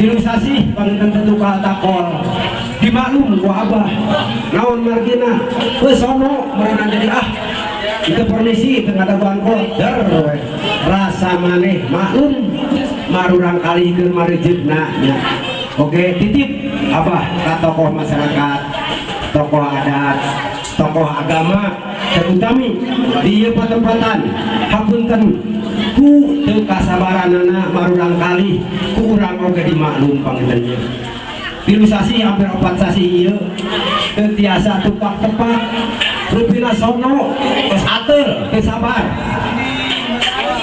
3 sasih panginten teu tukal takol, dimaklum ku abah. Naon margina, geus sono meureunan, jadi ah itu permisi teu ngadagoan kolot der we. Rasa maneh maklum marurang kali keur marejeuna nya. Oke, titip abah ka tokoh masyarakat, tokoh adat, tokoh agama, terutami di ieu patempatan, hapunten ku teu kasabaranana marurang kali, ku urang oge dimaklum panginten nya. 3 sasih, hampir 4 sasih ieu teu tiasa tupak tepat, rupina sono geus ateul, teu sabar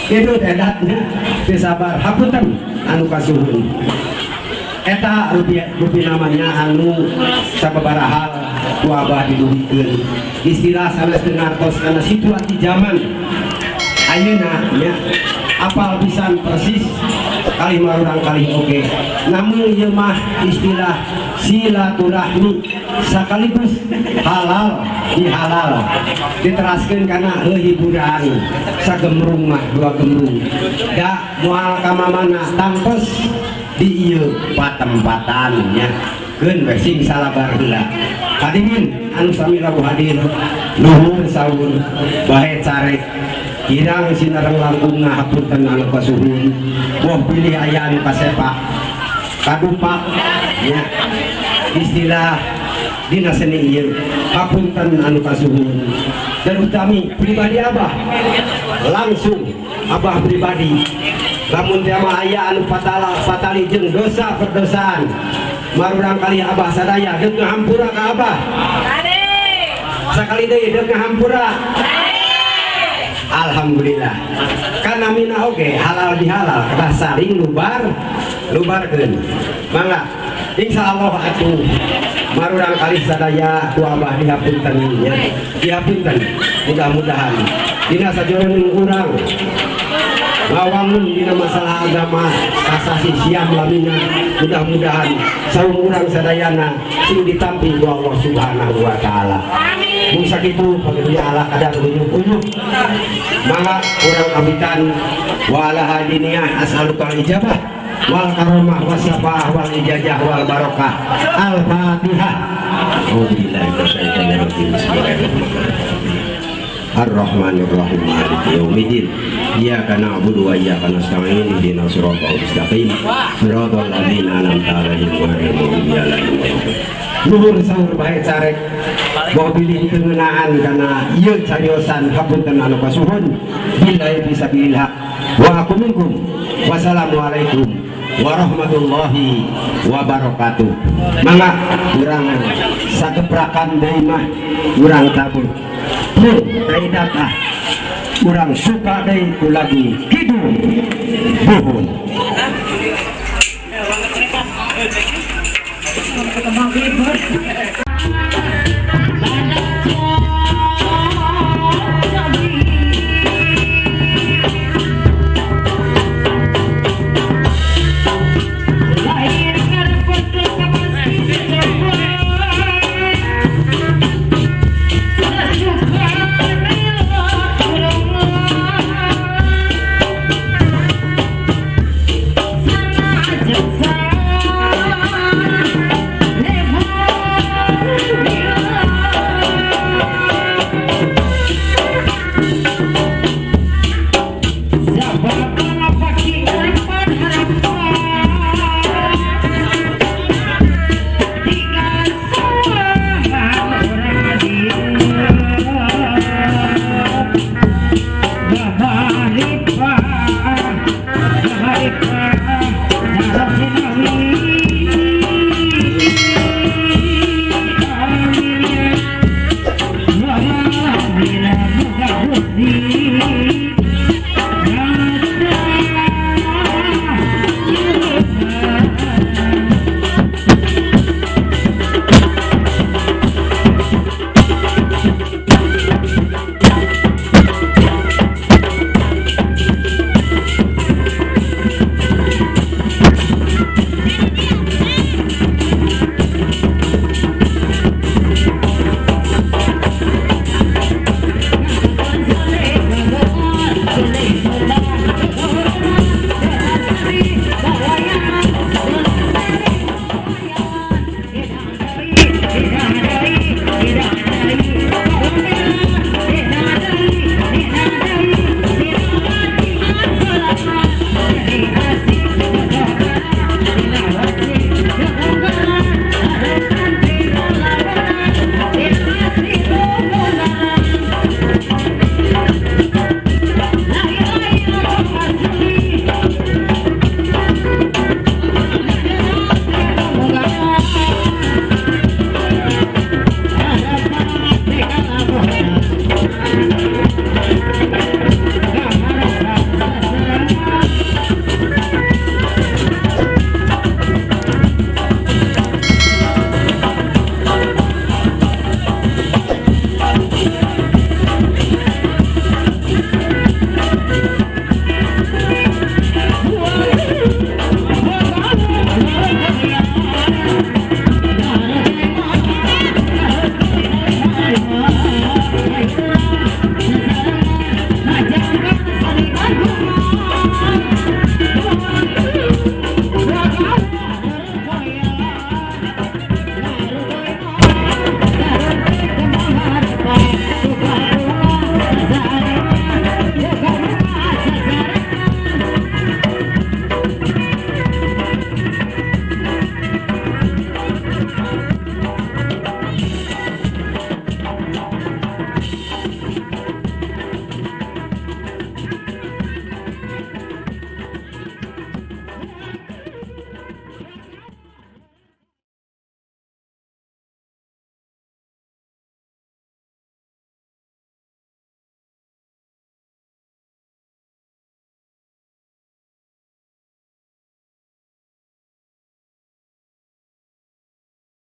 itu edatnya, teu sabar. Hapunten anu kasuhun, eta rupi rupi namanya anu sababaraha hal ku abah diduhikeun, istilah sanes teu ngartos kana situasi zaman ayeuna nya. Apal pisan persis kali marurang kali oge, namun ieu mah istilah silaturahmi sekaligus halal bihalal, diteraskeun kana hiburan sagemrung mah dua gemrung, da moal ka mamana, tangtos di ieu patempatan nya. Keun we, sing salabar heula. Hadirin anu sami rawuh hadir, nuhun saur, bahe carek, kirang sinareng langkung ngahapunten anu kasuhun, boh pilih aya anu kasepak kadupak nya, istilah dina seni ieu. Hapunten anu kasuhun, dan utami pribadi abah langsung, abah pribadi lamun teh mah aya anu patala patali jeung dosa perdosaan marurang kali abah sadaya, deuk ngahampura ka abah. Sakali deui, deuk ngahampura. Alhamdulillah, karena mina oge halal bihalal kedah saling lubar lubarkeun. Mangga, insya Allah atuh marurang kali sadaya ku abah dihapunten nya, dihapunten. Mudah-mudahan dina sajroning urang ngawangun dina masalah agama kasasi siam lamina, mudah-mudahan saum urang sadayana sing ditampi ku Allah Subhanahu wa Taala. Mung sakitu pageunya, ala kadar unyuk-unyuk. Mangga urang abitan wa ala hadiniyah as'alukal ijabah wal karomah wasyafaah wal ijazah wal barokah. Al-Fatihah. A'udzubillahi minasyaitonir rajim. Bismillahirrahmanirrahim. Ar-Rahmanir-Rahim, Maliki Yaumiddin. Iyyaka na'budu wa iyyaka nasta'in. Ihdinas siratal mustaqim. Siratal ladzina an'amta 'alaihim ghairil maghdubi 'alaihim waladdallin. Nuhun saur, bae carek, boh bilih teu ngeunaan kana ieu cariosan. Hapunten anu kasuhun. Billahi fisabilil haq wa aku minkum. Wassalamualaikum warahmatullahi wabarakatuh. Mangga urang sageprakan deui mah urang tabuh. Heuh, kaidat ah. Urang suka deui ku lagu Kidung Buhun. Ketemu.